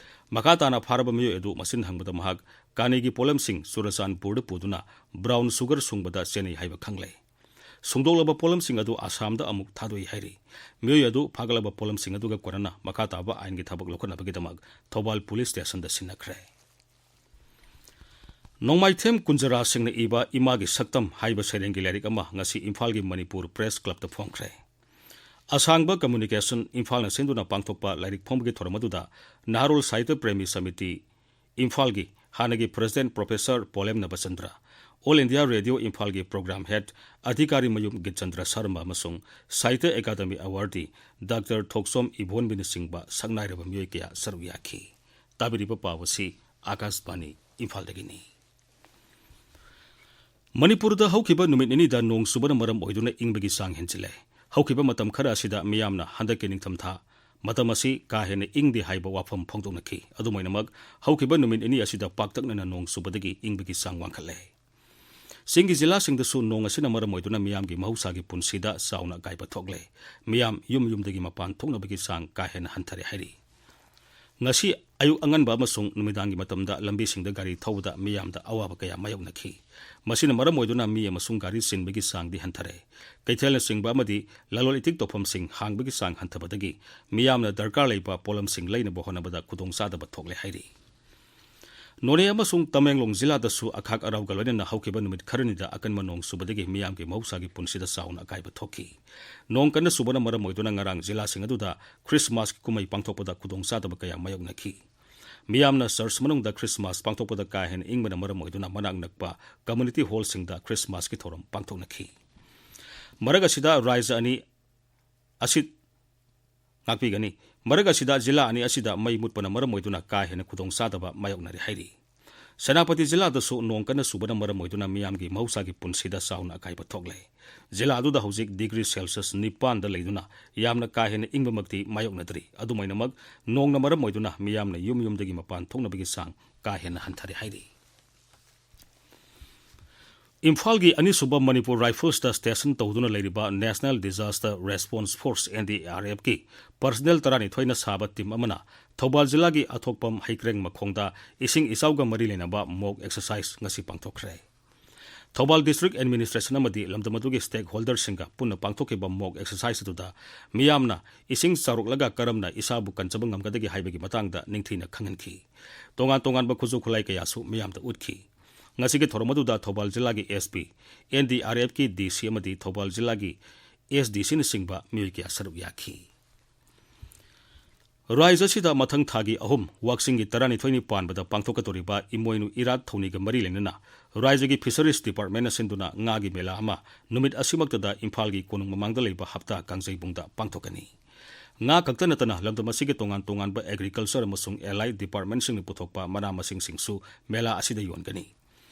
ꯃꯈꯥ ꯇꯥꯅ ꯐꯥꯔꯕ ꯃꯤꯑꯣꯏ ꯑꯗꯨ ꯃꯆꯤꯟ ꯍꯪꯕꯗ ꯃꯍꯥꯛ ꯀꯥꯅꯤꯒꯤ ꯄꯣꯠꯂꯝꯁꯤꯡ ꯆꯨꯔꯆꯥꯟꯄꯨꯔꯗ ꯄꯨꯗꯨꯅ ꯕ꯭ꯔꯥꯎꯟ ꯁꯨꯒꯔ ꯁꯨꯡꯕꯗ ꯁꯤꯖꯤꯟꯅꯩ ꯍꯥꯏꯕ ꯈꯪꯂꯦ꯫ ꯁꯨꯡꯗꯣꯛꯂꯕ ꯄꯣꯠꯂꯝꯁꯤꯡ ꯑꯗꯨ ꯑꯁꯥꯝꯗ ꯑꯃꯨꯛ ꯊꯥꯗꯣꯛꯏ ꯍꯥꯏꯔꯤ꯫ ꯃꯤꯑꯣꯏ ꯑꯗꯨ ꯐꯥꯒꯠꯂꯕ ꯄꯣꯠꯂꯝꯁꯤꯡ ꯑꯗꯨꯒ ꯀꯣꯟꯅꯅ ꯃꯈꯥ ꯇꯥꯕ ꯑꯥꯏꯟꯒꯤ ꯊꯕꯛ ꯂꯧꯈꯠꯅꯕꯒꯤꯗꯃꯛ ꯊꯧꯕꯥꯜ ꯄꯨꯂꯤꯁ ꯁ꯭ꯇꯦꯁꯟꯗ ꯁꯤꯟꯅꯈ꯭ꯔꯦ꯫ ꯅꯣꯡꯃꯥꯏꯊꯦꯝ ꯀꯨꯟꯖꯔꯥꯁꯤꯡꯅ ꯏꯕ ꯏꯃꯥꯒꯤ ꯁꯛꯇꯝ ꯍꯥꯏꯕ ꯁꯩꯔꯦꯡꯒꯤ ꯂꯥꯏꯔꯤꯛ ꯑꯃ ꯉꯁꯤ ꯏꯝꯐꯥꯜꯒꯤ ꯃꯅꯤꯄꯨꯔ ꯄ꯭ꯔꯦꯁ ꯀ꯭ꯂꯕꯇ ꯐꯣꯡꯈ꯭ꯔꯦ꯫ ꯑꯁꯥꯡꯕ ꯀꯝꯃ꯭ꯌꯨꯅꯤꯀꯦꯁꯟ ꯏꯝꯐꯥꯜꯅ ꯁꯤꯟꯗꯨꯅ ꯄꯥꯡꯊꯣꯛꯄ ꯂꯥꯏꯔꯤꯛ ꯐꯣꯡꯕꯒꯤ ꯊꯧꯔꯝ ꯑꯗꯨꯗ ꯅꯍꯥꯔꯣꯜ ꯁꯥꯍꯤꯇ꯭ꯌ ꯄ꯭ꯔꯦꯃꯤ ꯁꯃꯤꯇꯤ ꯏꯝꯐꯥꯜꯒꯤ ꯍꯥꯟꯅꯒꯤ president professor Polem Nabachandra, all India radio ꯏꯝꯐꯥꯜꯒꯤ ꯄ꯭ꯔꯣꯒ꯭ꯔꯥꯝ ꯍꯦꯗ ꯑꯙꯤꯀꯥꯔꯤ ꯃꯌꯨꯝ ꯒꯤꯠꯆꯟꯗ꯭ꯔ ꯁꯔꯃ ꯑꯃꯁꯨꯡ ꯁꯥꯍꯤꯇ꯭ꯌ ꯑꯦꯀꯥꯗꯃꯤ ꯑꯦꯋꯥꯔꯗꯤ ꯗꯥꯛꯇꯔ ꯊꯣꯛꯆꯣꯝ ꯏꯕꯣꯟꯕꯤꯅꯆꯤꯡꯕ ꯁꯛꯅꯥꯏꯔꯕ ꯃꯤꯑꯣꯏ ꯀꯌꯥ ꯁꯔꯨꯛ ꯌꯥꯈꯤ꯫ ꯇꯥꯕꯤꯔꯤꯕ ꯄꯥꯎ ꯑꯁꯤ ꯑꯥꯀꯥꯁꯕꯥꯅꯤ ꯏꯝꯐꯥꯜꯗꯒꯤꯅꯤ꯫ ꯃꯅꯤꯄꯨꯔꯗ ꯍꯧꯈꯤꯕ ꯅꯨꯃꯤꯠ ꯅꯤꯅꯤꯗ ꯅꯣꯡ ꯆꯨꯕꯅ ꯃꯔꯝ ꯑꯣꯏꯗꯨꯅ ꯏꯪꯕꯒꯤ ꯆꯥꯡ ꯍꯦꯟꯖꯤꯜꯂꯦ꯫ ꯍꯧꯈꯤꯕ ꯃꯇꯝ ꯈꯔ ꯑꯁꯤꯗ ꯃꯤꯌꯥꯝꯅ ꯍꯟꯗꯛꯀꯤ ꯅꯤꯡꯊꯝꯊꯥ ꯃꯇꯝ ꯑꯁꯤ ꯀꯥ ꯍꯦꯟꯅ ꯏꯪꯗꯦ ꯍꯥꯏꯕ ꯋꯥꯐꯝ ꯐꯣꯡꯗꯣꯛꯅꯈꯤ꯫ ꯑꯗꯨꯝ ꯑꯣꯏꯅꯃꯛ, ꯍꯧꯈꯤꯕ ꯅꯨꯃꯤꯠ ꯅꯤꯅꯤ ꯑꯁꯤꯗ ꯄꯥꯛꯇꯛꯅꯅ ꯅꯣꯡ ꯆꯨꯕꯗꯒꯤ ꯏꯪꯕꯒꯤ ꯆꯥꯡ ꯋꯥꯡꯈꯠꯂꯦ꯫ ꯆꯤꯡꯒꯤ ꯖꯤꯂꯥꯁꯤꯡꯗꯁꯨ ꯅꯣꯡ ꯑꯁꯤꯅ ꯃꯔꯝ ꯑꯣꯏꯗꯨꯅ ꯃꯤꯌꯥꯝꯒꯤ ꯃꯍꯧꯁꯥꯒꯤ ꯄꯨꯟꯁꯤꯗ ꯆꯥꯎꯅ ꯑꯀꯥꯏꯕ ꯊꯣꯛꯂꯦ꯫ ꯃꯤꯌꯥꯝ ꯌꯨꯝ ꯌꯨꯝꯗꯒꯤ ꯃꯄꯥꯟ ꯊꯣꯛꯅꯕꯒꯤ ꯆꯥꯡ ꯀꯥ ꯍꯦꯟꯅ ꯍꯟꯊꯔꯦ ꯍꯥꯏꯔꯤ꯫ ꯉꯁꯤ ꯑꯌꯨꯛ ꯑꯉꯟꯕ ꯑꯃꯁꯨꯡ ꯅꯨꯃꯤꯗꯥꯡꯒꯤ ꯃꯇꯝꯗ ꯂꯝꯕꯤꯁꯤꯡꯗ ꯒꯥꯔꯤ ꯊꯧꯕꯗ ꯃꯤꯌꯥꯝꯗ ꯑꯋꯥꯕ ꯀꯌꯥ ꯃꯥꯌꯣꯛꯅꯈꯤ꯫ ꯃꯁꯤꯅ ꯃꯔꯝ ꯑꯣꯏꯗꯨꯅ ꯃꯤ ꯑꯃꯁꯨꯡ ꯒꯥꯔꯤ ꯆꯤꯟꯕꯒꯤ ꯆꯥꯡꯗꯤ ꯍꯟꯊꯔꯦ꯫ ꯀꯩꯊꯦꯜꯅꯆꯤꯡꯕ ꯑꯃꯗꯤ ꯂꯂꯣꯜ ꯏꯇꯤꯛ ꯇꯧꯐꯝꯁꯤꯡ ꯍꯥꯡꯕꯒꯤ ꯆꯥꯡ ꯍꯟꯊꯕꯗꯒꯤ ꯃꯤꯌꯥꯝꯅ ꯗꯔꯀꯥꯔ ꯂꯩꯕ ꯄꯣꯠꯂꯝꯁꯤꯡ ꯂꯩꯅꯕ ꯍꯣꯠꯅꯕꯗ ꯈꯨꯗꯣꯡꯆꯥꯗꯕ ꯊꯣꯛꯂꯦ ꯍꯥꯏꯔꯤ꯫ ꯅꯣꯅꯦ ꯑꯃꯁꯨꯡ ꯇꯃꯦꯡꯂꯣꯡ ꯖꯤꯂꯥꯗꯁꯨ ꯑꯈꯥꯛ ꯑꯔꯥꯎꯒ ꯂꯣꯏꯅꯅ ꯍꯧꯈꯤꯕ ꯅꯨꯃꯤꯠ ꯈꯔꯅꯤꯗ ꯑꯀꯟꯕ ꯅꯣꯡ ꯆꯨꯕꯗꯒꯤ ꯃꯤꯌꯥꯝꯒꯤ ꯃꯍꯧꯁꯥꯒꯤ ꯄꯨꯟꯁꯤꯗ ꯆꯥꯎꯅ ꯑꯀꯥꯏꯕ ꯊꯣꯛꯈꯤ꯫ ꯅꯣꯡ ꯀꯟꯅ ꯆꯨꯕꯅ ꯃꯔꯝ ꯑꯣꯏꯗꯨꯅ ꯉꯔꯥꯡ ꯖꯤꯂꯥꯁꯤꯡ ꯑꯗꯨꯗ ꯈ꯭ꯔꯤꯁꯃꯥꯁꯀꯤ ꯀꯨꯝꯍꯩ ꯄꯥꯡꯊꯣꯛꯄꯗ ꯈꯨꯗꯣꯡꯆꯥꯗꯕ ꯀꯌꯥ ꯃꯥꯌꯣꯛꯅꯈꯤ꯫ ꯃꯤꯌꯥꯝꯅ ꯆꯔꯆ ꯃꯅꯨꯡꯗ ꯈ꯭ꯔꯤꯁꯃꯥꯁ ꯄꯥꯡꯊꯣꯛꯄꯗ ꯀꯥ ꯍꯦꯟꯅ ꯏꯪꯕꯅ ꯃꯔꯝ ꯑꯣꯏꯗꯨꯅ ꯃꯅꯥꯛ ꯅꯛꯄ ꯀꯝꯃ꯭ꯌꯨꯅꯤꯇꯤ ꯍꯣꯜꯁꯤꯡꯗ ꯈ꯭ꯔꯤꯁꯃꯥꯁꯀꯤ ꯊꯧꯔꯝ ꯄꯥꯡꯊꯣꯛꯅꯈꯤ꯫ ꯃꯔꯛ ꯑꯁꯤꯗ ꯔꯥꯖ꯭ꯌ ꯑꯅꯤ ꯑꯁꯤ ꯉꯥꯛꯄꯤꯒꯅꯤ꯫ ꯃꯔꯛ ꯑꯁꯤꯗ ꯖꯤꯂꯥ ꯑꯅꯤ ꯑꯁꯤꯗ ꯃꯩ ꯃꯨꯠꯄꯅ ꯃꯔꯝ ꯑꯣꯏꯗꯨꯅ ꯀꯥ ꯍꯦꯟꯅ ꯈꯨꯗꯣꯡꯆꯥꯗꯕ ꯃꯥꯌꯣꯛꯅꯔꯦ ꯍꯥꯏꯔꯤ꯫ ꯁꯦꯅꯥꯄꯇꯤ ꯖꯤꯂꯥꯗꯁꯨ ꯅꯣꯡ ꯀꯟꯅ ꯆꯨꯕꯅ ꯃꯔꯝ ꯑꯣꯏꯗꯨꯅ ꯃꯤꯌꯥꯝꯒꯤ ꯃꯍꯧꯁꯥꯒꯤ ꯄꯨꯟꯁꯤꯗ ꯆꯥꯎꯅ ꯑꯀꯥꯏꯕ ꯊꯣꯛꯂꯦ꯫ ꯖꯤꯂꯥ ꯑꯗꯨꯗ ꯍꯧꯖꯤꯛ ꯗꯤꯒ꯭ꯔꯤ ꯁꯦꯜꯁꯤꯌꯁ ꯅꯤꯄꯥꯟꯗ ꯂꯩꯗꯨꯅ ꯌꯥꯝꯅ ꯀꯥ ꯍꯦꯟꯅ ꯏꯪꯕꯃꯛꯇꯤ ꯃꯥꯌꯣꯛꯅꯗ꯭ꯔꯤ꯫ ꯑꯗꯨꯃꯥꯏꯅꯃꯛ, ꯅꯣꯡꯅ ꯃꯔꯝ ꯑꯣꯏꯗꯨꯅ ꯃꯤꯌꯥꯝꯅ ꯌꯨꯝ ꯌꯨꯝꯗꯒꯤ ꯃꯄꯥꯟ ꯊꯣꯛꯅꯕꯒꯤ ꯆꯥꯡ ꯀꯥ ꯍꯦꯟꯅ ꯍꯟꯊꯔꯦ ꯍꯥꯏꯔꯤ꯫ ꯏꯝꯐꯥꯜꯒꯤ ꯑꯅꯤꯁꯨꯕ ꯃꯅꯤꯄꯨꯔ ꯔꯥꯏꯐꯜꯁꯇ ꯁ꯭ꯇꯦꯁꯟ ꯇꯧꯗꯨꯅ ꯂꯩꯔꯤꯕ National Disaster Response Force, N D R F ꯀꯤ ꯄꯔꯁꯅꯦꯜ ꯇꯔꯥꯅꯤꯊꯣꯏꯅ ꯁꯥꯕ ꯇꯤꯝ ꯑꯃꯅ ꯊꯧꯕꯥꯜ ꯖꯤꯂꯥꯒꯤ ꯑꯊꯣꯛꯄꯝ ꯍꯩꯀ꯭ꯔꯦꯡ ꯃꯈꯣꯡꯗ ꯏꯁꯤꯡ ꯏꯆꯥꯎꯒ ꯃꯔꯤ ꯂꯩꯅꯕ ꯃꯣꯛ ꯑꯦꯛꯁꯔꯁꯥꯏꯖ ꯉꯁꯤ ꯄꯥꯡꯊꯣꯛꯈ꯭ꯔꯦ꯫ ꯊꯧꯕꯥꯜ ꯗꯤꯁꯇ꯭ꯔꯤꯛ ꯑꯦꯗꯃꯤꯅꯤꯁꯇ꯭ꯔꯦꯁꯟ ꯑꯃꯗꯤ ꯂꯝꯗꯝ ꯑꯗꯨꯒꯤ ꯁ꯭ꯇꯦꯛ ꯍꯣꯜꯗꯔꯁꯤꯡꯒ ꯄꯨꯟꯅ ꯄꯥꯡꯊꯣꯛꯈꯤꯕ ꯃꯣꯛ ꯑꯦꯛꯁꯔꯁꯥꯏꯖ ꯑꯗꯨꯗ ꯃꯤꯌꯥꯝꯅ ꯏꯁꯤꯡ ꯆꯥꯎꯔꯛꯂꯒ ꯀꯔꯝꯅ ꯏꯁꯥꯕꯨ ꯀꯟꯖꯕ ꯉꯝꯒꯗꯒꯦ ꯍꯥꯏꯕꯒꯤ ꯃꯇꯥꯡꯗ ꯅꯤꯡꯊꯤꯅ ꯈꯪꯍꯟꯈꯤ꯫ ꯇꯣꯉꯥꯟ ꯇꯣꯉꯥꯟꯕ ꯈꯨꯠꯁꯨ ꯈꯨꯠꯂꯥꯏ ꯀꯌꯥꯁꯨ ꯃꯤꯌꯥꯝꯗ ꯎꯠꯈꯤ꯫ ꯉꯁꯤꯒꯤ ꯊꯧꯔꯝ ꯑꯗꯨꯗ ꯊꯧꯕꯥꯜ ꯖꯤꯂꯥꯒꯤ S P, N D R F ꯀꯤ D C ꯑꯃꯗꯤ ꯊꯧꯕꯥꯜ ꯖꯤꯂꯥꯒꯤ S D C ꯅꯆꯤꯡꯕ ꯃꯤꯑꯣꯏ ꯀꯌꯥ ꯁꯔꯨꯛ ꯌꯥꯈꯤ꯫ ꯔꯥꯖ꯭ꯌ ꯑꯁꯤꯗ ꯃꯊꯪ ꯊꯥꯒꯤ ꯑꯍꯨꯝ, ꯋꯥꯛꯆꯤꯡꯒꯤ ꯇꯔꯥꯅꯤꯊꯣꯏꯅꯤ ꯄꯥꯟꯕꯗ ꯄꯥꯡꯊꯣꯛꯀꯗꯧꯔꯤꯕ ꯏꯃꯣꯏꯅꯨ ꯏꯔꯥꯠ ꯊꯧꯅꯤꯒ ꯃꯔꯤ ꯂꯩꯅꯅ ꯔꯥꯖ꯭ꯌꯒꯤ ꯐꯤꯁꯔꯤꯁ ꯗꯤꯄꯥꯔꯠꯃꯦꯟꯅ ꯁꯤꯟꯗꯨꯅ ꯉꯥꯒꯤ ꯃꯦꯂꯥ ꯑꯃ ꯅꯨꯃꯤꯠ ꯑꯁꯤꯃꯛꯇꯗ ꯏꯝꯐꯥꯜꯒꯤ ꯀꯣꯅꯨꯡ ꯃꯃꯥꯡꯗ ꯂꯩꯕ ꯍꯞꯇꯥ ꯀꯥꯡꯖꯩꯕꯨꯡꯗ ꯄꯥꯡꯊꯣꯛꯀꯅꯤ꯫ ꯉꯥ ꯈꯛꯇ ꯅꯠꯇꯅ ꯂꯝꯗꯝ ꯑꯁꯤꯒꯤ ꯇꯣꯉꯥꯟ ꯇꯣꯉꯥꯟꯕ ꯑꯦꯒ꯭ꯔꯤꯀꯜꯆꯔ ꯑꯃꯁꯨꯡ ꯑꯦꯂꯥꯏꯠ ꯗꯤꯄꯥꯔꯠꯃꯦꯟꯁꯤꯡꯅ ꯄꯨꯊꯣꯛꯄ ꯃꯅꯥ ꯃꯁꯤꯡꯁꯤꯡꯁꯨ ꯃꯦꯂꯥ ꯑꯁꯤꯗ ꯌꯣꯟꯒꯅꯤ꯫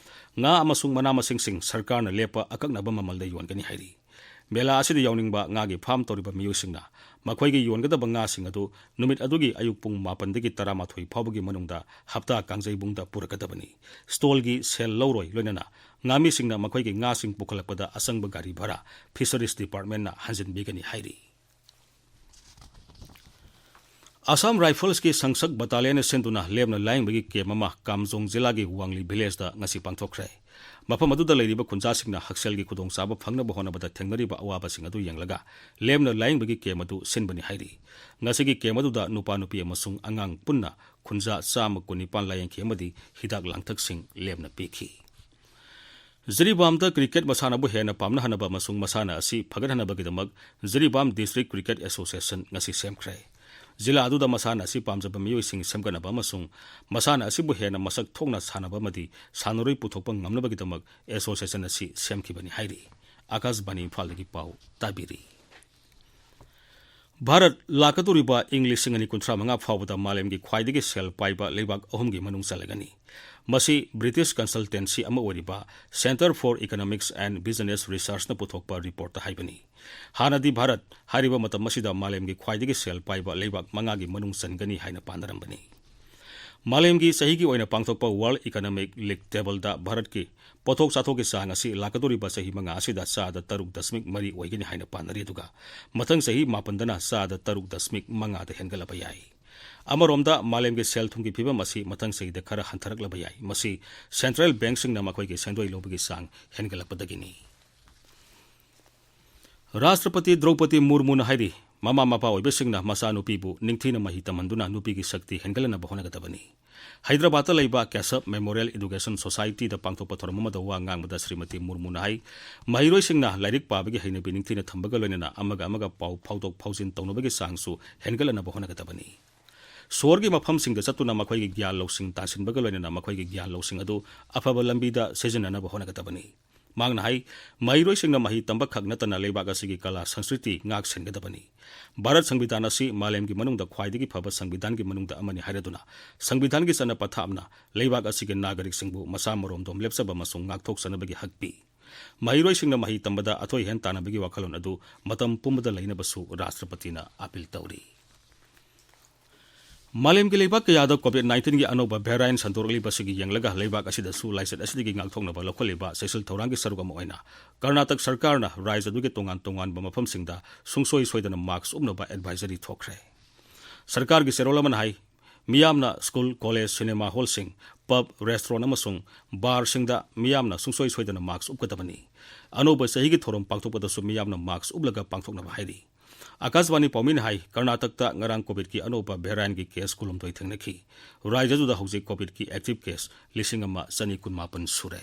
ꯉꯥ ꯑꯃꯁꯨꯡ ꯃꯅꯥ ꯃꯁꯤꯡꯁꯤꯡ ꯁꯔꯀꯥꯔꯅ ꯂꯦꯞꯄ ꯑꯀꯛꯅꯕ ꯃꯃꯜꯗ ꯌꯣꯟꯒꯅꯤ ꯍꯥꯏꯔꯤ꯫ ꯃꯦꯂꯥ ꯑꯁꯤꯗ ꯌꯥꯎꯅꯤꯡꯕ ꯉꯥꯒꯤ ꯐꯥꯔꯝ ꯇꯧꯔꯤꯕ ꯃꯤꯑꯣꯏꯁꯤꯡꯅ ꯃꯈꯣꯏꯒꯤ ꯌꯣꯟꯒꯗꯕ ꯉꯥꯁꯤꯡ ꯑꯗꯨ ꯅꯨꯃꯤꯠ ꯑꯗꯨꯒꯤ ꯑꯌꯨꯛ ꯄꯨꯡ ꯃꯥꯄꯟꯗꯒꯤ ꯇꯔꯥꯃꯥꯊꯣꯏ ꯐꯥꯎꯕꯒꯤ ꯃꯅꯨꯡꯗ ꯍꯞꯇꯥ ꯀꯥꯡꯖꯩꯕꯨꯡꯗ ꯄꯨꯔꯛꯀꯗꯕꯅꯤ꯫ ꯁ꯭ꯇꯣꯜꯒꯤ ꯁꯦꯜ ꯂꯧꯔꯣꯏ, ꯂꯣꯏꯅꯅ ꯉꯥꯃꯤꯁꯤꯡꯅ ꯃꯈꯣꯏꯒꯤ ꯉꯥꯁꯤꯡ ꯄꯨꯈꯠꯂꯛꯄꯗ ꯑꯆꯪꯕ ꯒꯥꯔꯤ ꯚꯔꯥ Fisheries Departmentꯅ ꯍꯟꯖꯤꯟꯕꯤꯒꯅꯤ ꯍꯥꯏꯔꯤ꯫ ꯑꯁꯥꯝ ꯔꯥꯏꯐꯜꯁꯀꯤ ꯁꯪꯁꯛ ꯕꯇꯥꯂꯤꯌꯟꯅ ꯁꯤꯟꯗꯨꯅ ꯂꯦꯝꯅ ꯂꯥꯌꯦꯡꯕꯒꯤ ꯀꯦꯝ ꯑꯃ ꯀꯥꯝꯖꯣꯡ ꯖꯤꯂꯥꯒꯤ ꯋꯥꯡꯂꯤ ꯚꯤꯂꯦꯖꯇ ꯉꯁꯤ ꯄꯥꯡꯊꯣꯛꯈ꯭ꯔꯦ꯫ ꯃꯐꯝ ꯑꯗꯨꯗ ꯂꯩꯔꯤꯕ ꯈꯨꯟꯖꯥꯁꯤꯡꯅ ꯍꯛꯁꯦꯜꯒꯤ ꯈꯨꯗꯣꯡꯆꯥꯕ ꯐꯪꯅꯕ ꯍꯣꯠꯅꯕꯗ ꯊꯦꯡꯅꯔꯤꯕ ꯑꯋꯥꯕꯁꯤꯡ ꯑꯗꯨ ꯌꯦꯡꯂꯒ ꯂꯦꯝꯅ ꯂꯥꯌꯦꯡꯕꯒꯤ ꯀꯦꯝ ꯑꯗꯨ ꯁꯤꯟꯕꯅꯤ ꯍꯥꯏꯔꯤ꯫ ꯉꯁꯤꯒꯤ ꯀꯦꯝ ꯑꯗꯨꯗ ꯅꯨꯄꯥ ꯅꯨꯄꯤ ꯑꯃꯁꯨꯡ ꯑꯉꯥꯡ ꯄꯨꯟꯅ ꯈꯨꯟꯖꯥ ꯆꯥꯝꯃ ꯀꯨꯟꯅꯤꯄꯥꯟ ꯂꯥꯌꯦꯡꯈꯤ ꯑꯃꯗꯤ ꯍꯤꯗꯥꯛ ꯂꯥꯡꯊꯛꯁꯤꯡ ꯂꯦꯝꯅ ꯄꯤꯈꯤ꯫ ꯖꯤꯔꯤꯕꯥꯝꯗ ꯀ꯭ꯔꯤꯀꯦꯠ ꯃꯁꯥꯟꯅꯕꯨ ꯍꯦꯟꯅ ꯄꯥꯝꯅꯍꯟꯅꯕ ꯑꯃꯁꯨꯡ ꯃꯁꯥꯟꯅ ꯑꯁꯤ ꯐꯒꯠꯍꯟꯅꯕꯒꯤꯗꯃꯛ ꯖꯤꯔꯤꯕꯥꯝ District Cricket Association ꯉꯁꯤ ꯁꯦꯝꯈ꯭ꯔꯦ꯫ ꯖꯤꯂꯥ ꯑꯗꯨꯗ ꯃꯁꯥꯟꯅ ꯑꯁꯤ ꯄꯥꯝꯖꯕ ꯃꯤꯑꯣꯏꯁꯤꯡ ꯁꯦꯝꯒꯠꯅꯕ ꯑꯃꯁꯨꯡ ꯃꯁꯥꯟꯅ ꯑꯁꯤꯕꯨ ꯍꯦꯟꯅ ꯃꯁꯛ ꯊꯣꯛꯅ ꯁꯥꯟꯅꯕ ꯑꯃꯗꯤ ꯁꯥꯟꯅꯔꯣꯏ ꯄꯨꯊꯣꯛꯄ ꯉꯝꯅꯕꯒꯤꯗꯃꯛ association ꯑꯁꯤ ꯁꯦꯝꯈꯤꯕꯅꯤ ꯍꯥꯏꯔꯤ꯫ ꯑꯀꯥꯁꯕꯥꯅꯤ ꯏꯝꯐꯥꯜꯗꯒꯤ ꯄꯥꯎ ꯇꯥꯕꯤꯔꯤ꯫ ꯚꯥꯔꯠ ꯂꯥꯛꯀꯗꯧꯔꯤꯕ ꯏꯪ ꯂꯤꯁꯤꯡ ꯑꯅꯤ ꯀꯨꯟꯊ꯭ꯔꯥ ꯃꯉꯥ ꯐꯥꯎꯕꯗ ꯃꯥꯂꯦꯝꯒꯤ ꯈ꯭ꯋꯥꯏꯗꯒꯤ ꯁꯦꯜ ꯄꯥꯏꯕ ꯂꯩꯕꯥꯛ ꯑꯍꯨꯝꯒꯤ ꯃꯅꯨꯡ ꯆꯜꯂꯒꯅꯤ꯫ ꯃꯁꯤ British consultancy ꯑꯃ ꯑꯣꯏꯔꯤꯕ Centre for Economics and Business Researchꯅ ꯄꯨꯊꯣꯛꯄ ꯔꯤꯄꯣꯔꯠꯇ ꯍꯥꯏꯕꯅꯤ꯫ ꯍꯥꯟꯅꯗꯤ ꯚꯥꯔꯠ ꯍꯥꯏꯔꯤꯕ ꯃꯇꯝ ꯑꯁꯤꯗ ꯃꯥꯂꯦꯝꯒꯤ ꯈ꯭ꯋꯥꯏꯗꯒꯤ ꯁꯦꯜ ꯄꯥꯏꯕ ꯂꯩꯕꯥꯛ ꯃꯉꯥꯒꯤ ꯃꯅꯨꯡ ꯆꯟꯒꯅꯤ ꯍꯥꯏꯅ ꯄꯥꯅꯔꯝꯕꯅꯤ꯫ ꯃꯥꯂꯦꯝꯒꯤ ꯆꯍꯤꯒꯤ ꯑꯣꯏꯅ ꯄꯥꯡꯊꯣꯛꯄ World Economic League tableꯗ ꯚꯥꯔꯠꯀꯤ ꯄꯣꯠꯊꯣꯛ ꯆꯥꯊꯣꯛꯀꯤ ꯆꯥꯡ ꯑꯁꯤ ꯂꯥꯛꯀꯗꯧꯔꯤꯕ ꯆꯍꯤ ꯃꯉꯥ ꯑꯁꯤꯗ ꯆꯥꯗ ꯇꯔꯨꯛ ꯗꯁꯃꯤꯛ ꯃꯔꯤ ꯑꯣꯏꯒꯅꯤ ꯍꯥꯏꯅ ꯄꯥꯅꯔꯤ, ꯑꯗꯨꯒ ꯃꯊꯪ ꯆꯍꯤ ꯃꯥꯄꯟꯗꯅ ꯆꯥꯗ ꯇꯔꯨꯛ ꯗꯁꯃꯤꯛ ꯃꯉꯥꯗ ꯍꯦꯟꯒꯠꯂꯕ ꯌꯥꯏ꯫ ꯑꯃꯔꯣꯝꯗ, ꯃꯥꯂꯦꯝꯒꯤ ꯁꯦꯜ ꯊꯨꯝꯒꯤ ꯐꯤꯕꯝ ꯑꯁꯤ ꯃꯊꯪ ꯆꯍꯤꯗ ꯈꯔ ꯍꯟꯊꯔꯛꯂꯕ ꯌꯥꯏ꯫ ꯃꯁꯤ central bankꯁꯤꯡꯅ ꯃꯈꯣꯏꯒꯤ ꯁꯦꯟꯗꯣꯏ ꯂꯧꯕꯒꯤ ꯆꯥꯡ ꯍꯦꯟꯒꯠꯂꯛꯄꯗꯒꯤꯅꯤ꯫ ꯔꯥꯁꯇ꯭ꯔꯄꯇꯤ ꯗ꯭ꯔꯧꯄꯗꯤ ꯃꯨꯔꯃꯨꯅ ꯍꯥꯏꯔꯤ, ꯃꯃꯥ ꯃꯄꯥ ꯑꯣꯏꯕꯁꯤꯡꯅ ꯃꯆꯥꯅꯨꯄꯤꯕꯨ ꯅꯤꯡꯊꯤꯅ ꯃꯍꯩ ꯇꯝꯍꯟꯗꯨꯅ ꯅꯨꯄꯤꯒꯤ ꯁꯛꯇꯤ ꯍꯦꯟꯒꯠꯍꯟꯅꯕ ꯍꯣꯠꯅꯒꯗꯕꯅꯤ꯫ ꯍꯩꯗ꯭ꯔꯕꯥꯗꯇ ꯂꯩꯕ Keshav Memorial Education Societyꯗ ꯄꯥꯡꯊꯣꯛꯄ ꯊꯧꯔꯝ ꯑꯃꯗ ꯋꯥ ꯉꯥꯡꯕꯗ ꯁ꯭ꯔꯤꯃꯇꯤ ꯃꯨꯔꯃꯨꯅ ꯍꯥꯏ, ꯃꯍꯩꯔꯣꯏꯁꯤꯡꯅ ꯂꯥꯏꯔꯤꯛ ꯄꯥꯕꯒꯤ ꯍꯩꯅꯕꯤ ꯅꯤꯡꯊꯤꯅ ꯊꯝꯕꯒ ꯂꯣꯏꯅꯅ ꯑꯃꯒ ꯑꯃꯒ ꯄꯥꯎ ꯐꯥꯎꯗꯣꯛ ꯐꯥꯎꯖꯤꯟ ꯇꯧꯅꯕꯒꯤ ꯆꯥꯡꯁꯨ ꯍꯦꯟꯒꯠꯍꯟꯅꯕ ꯍꯣꯠꯅꯒꯗꯕꯅꯤ꯫ ꯁꯣꯍꯔꯒꯤ ꯃꯐꯝꯁꯤꯡꯗ ꯆꯠꯇꯨꯅ ꯃꯈꯣꯏꯒꯤ ꯒ꯭ꯌꯥꯟ ꯂꯧꯁꯤꯡ ꯇꯥꯟꯁꯤꯟꯕꯒ ꯂꯣꯏꯅꯅ ꯃꯈꯣꯏꯒꯤ ꯒ꯭ꯌꯥꯟ ꯂꯧꯁꯤꯡ ꯑꯗꯨ ꯑꯐꯕ ꯂꯝꯕꯤꯗ ꯁꯤꯖꯤꯟꯅꯅꯕ ꯍꯣꯠꯅꯒꯗꯕꯅꯤ꯫ ꯃꯍꯥꯛꯅ ꯍꯥꯏ, ꯃꯍꯩꯔꯣꯏꯁꯤꯡꯅ ꯃꯍꯩ ꯇꯝꯕ ꯈꯛ ꯅꯠꯇꯅ ꯂꯩꯕꯥꯛ ꯑꯁꯤꯒꯤ ꯀꯂꯥ ꯁꯪꯁꯀ꯭ꯔꯤꯇꯤ ꯉꯥꯛ ꯁꯦꯟꯒꯗꯕꯅꯤ꯫ ꯚꯥꯔꯠ ꯁꯪꯕꯤꯙꯥꯟ ꯑꯁꯤ ꯃꯥꯂꯦꯝꯒꯤ ꯃꯅꯨꯡꯗ ꯈ꯭ꯋꯥꯏꯗꯒꯤ ꯐꯕ ꯁꯪꯕꯤꯙꯥꯟꯒꯤ ꯃꯅꯨꯡꯗ ꯑꯃꯅꯤ ꯍꯥꯏꯔꯗꯨꯅ, ꯁꯪꯕꯤꯙꯥꯟꯒꯤ ꯆꯠꯅ ꯄꯊꯥꯞꯅ ꯂꯩꯕꯥꯛ ꯑꯁꯤꯒꯤ ꯅꯥꯒꯔꯤꯛꯁꯤꯡꯕꯨ ꯃꯁꯥ ꯃꯔꯣꯝꯗꯣꯝ ꯂꯦꯞꯆꯕ ꯑꯃꯁꯨꯡ ꯉꯥꯛꯊꯣꯛꯆꯅꯕꯒꯤ ꯍꯛ ꯄꯤ꯫ ꯃꯍꯩꯔꯣꯏꯁꯤꯡꯅ ꯃꯍꯩ ꯇꯝꯕꯗ ꯑꯊꯣꯏ ꯑꯍꯦꯟ ꯇꯥꯟꯅꯕꯒꯤ ꯋꯥꯈꯜꯂꯣꯟ ꯑꯗꯨ ꯃꯇꯝ ꯄꯨꯝꯕꯗ ꯂꯩꯅꯕꯁꯨ ꯔꯥꯁꯇ꯭ꯔꯄꯇꯤꯅ ꯑꯥꯄꯤꯜ ꯇꯧꯔꯤ꯫ ꯃꯥꯂꯦꯝꯒꯤ ꯂꯩꯕꯥꯛ ꯀꯌꯥꯗ COVID nineteenꯒꯤ ꯑꯅꯧꯕ variant ꯁꯟꯗꯣꯔꯛꯂꯤꯕꯁꯤꯒꯤ ꯌꯦꯡꯂꯒ ꯂꯩꯕꯥꯛ ꯑꯁꯤꯗꯁꯨ ꯂꯥꯏꯆꯠ ꯑꯁꯤꯗꯒꯤ ꯉꯥꯛꯊꯣꯛꯅꯕ ꯂꯧꯈꯠꯂꯤꯕ ꯆꯦꯛꯁꯤꯜ ꯊꯧꯔꯥꯡꯒꯤ ꯁꯔꯨꯛ ꯑꯃ ꯑꯣꯏꯅ ꯀꯔꯅꯥꯇꯛ ꯁꯔꯀꯥꯔꯅ ꯔꯥꯖ꯭ꯌ ꯑꯗꯨꯒꯤ ꯇꯣꯉꯥꯟ ꯇꯣꯉꯥꯟꯕ ꯃꯐꯝꯁꯤꯡꯗ ꯁꯨꯡꯁꯣꯏ ꯁꯣꯏꯗꯅ mask ꯎꯞꯅꯕ advisory ꯊꯣꯛꯈ꯭ꯔꯦ꯫ ꯁꯔꯀꯥꯔꯒꯤ ꯆꯦꯔꯣꯜ ꯑꯃꯅ ꯍꯥꯏ, ꯃꯤꯌꯥꯝꯅ ꯁ꯭ꯀꯨꯜ, ꯀꯣꯂꯦꯖ, ꯁꯤꯅꯦꯃꯥ ꯍꯣꯜꯁꯤꯡ, ꯄꯕ, ꯔꯦꯁꯇꯨꯔꯦꯟꯠ ꯑꯃꯁꯨꯡ ꯕꯥꯔꯁꯤꯡꯗ ꯃꯤꯌꯥꯝꯅ ꯁꯨꯡꯁꯣꯏ ꯁꯣꯏꯗꯅ mask ꯎꯞꯀꯗꯕꯅꯤ꯫ ꯑꯅꯧꯕ ꯆꯍꯤꯒꯤ ꯊꯧꯔꯝ ꯄꯥꯡꯊꯣꯛꯄꯗꯁꯨ ꯃꯤꯌꯥꯝꯅ mask ꯎꯞꯂꯒ ꯄꯥꯡꯊꯣꯛꯅꯕ ꯍꯥꯏꯔꯤ꯫ ꯑꯀꯥꯁꯕꯥꯅꯤ ꯄꯥꯎꯃꯤꯅ ꯍꯥꯏ, ꯀꯔꯅꯥꯇꯛꯇ ꯉꯔꯥꯡ COVIDꯀꯤ ꯑꯅꯧꯕ variantꯀꯤ case ꯀꯨꯟꯍꯨꯝꯗꯣꯏ ꯊꯦꯡꯅꯈꯤ꯫ ꯔꯥꯖ꯭ꯌꯗꯨꯗ ꯍꯧꯖꯤꯛ COVIDꯀꯤ active case ꯂꯤꯁꯤꯡ ꯑꯃ ꯆꯅꯤ ꯀꯨꯟꯃꯥꯄꯟ ꯁꯨꯔꯦ꯫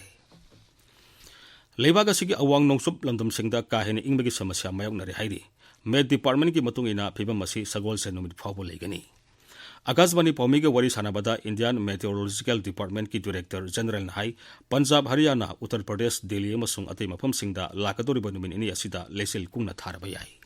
ꯂꯩꯕꯥꯛ ꯑꯁꯤꯒꯤ ꯑꯋꯥꯡ ꯅꯣꯡꯆꯨꯞ ꯂꯝꯗꯝꯁꯤꯡꯗ ꯀꯥ ꯍꯦꯟꯅ ꯏꯪꯕꯒꯤ ꯁꯃꯁ꯭ꯌꯥ ꯃꯥꯌꯣꯛꯅꯔꯦ ꯍꯥꯏꯔꯤ꯫ Met Departmentꯀꯤ ꯃꯇꯨꯡ ꯏꯟꯅ ꯐꯤꯕꯝ ꯑꯁꯤ ꯁꯒꯣꯜꯁꯦꯟ ꯅꯨꯃꯤꯠ ꯐꯥꯎꯕ ꯂꯩꯒꯅꯤ꯫ ꯑꯀꯥꯁꯕꯥꯅꯤ ꯄꯥꯎꯃꯤꯒ ꯋꯥꯔꯤ ꯁꯥꯟꯅꯕꯗ Indian Meteorological Departmentꯀꯤ Director Generalꯅ ꯍꯥꯏ, ꯄꯟꯖꯥꯕ, ꯍꯔꯤꯌꯥꯅꯥ, ꯎꯠꯇꯔ ꯄ꯭ꯔꯗꯦꯁ, ꯗꯦꯜꯂꯤ ꯑꯃꯁꯨꯡ ꯑꯇꯩ ꯃꯐꯝꯁꯤꯡꯗ ꯂꯥꯛꯀꯗꯧꯔꯤꯕ ꯅꯨꯃꯤꯠ ꯅꯤꯅꯤ ꯑꯁꯤꯗ ꯂꯩꯆꯤꯜ ꯀꯨꯡꯅ ꯊꯥꯔꯕ ꯌꯥꯏ꯫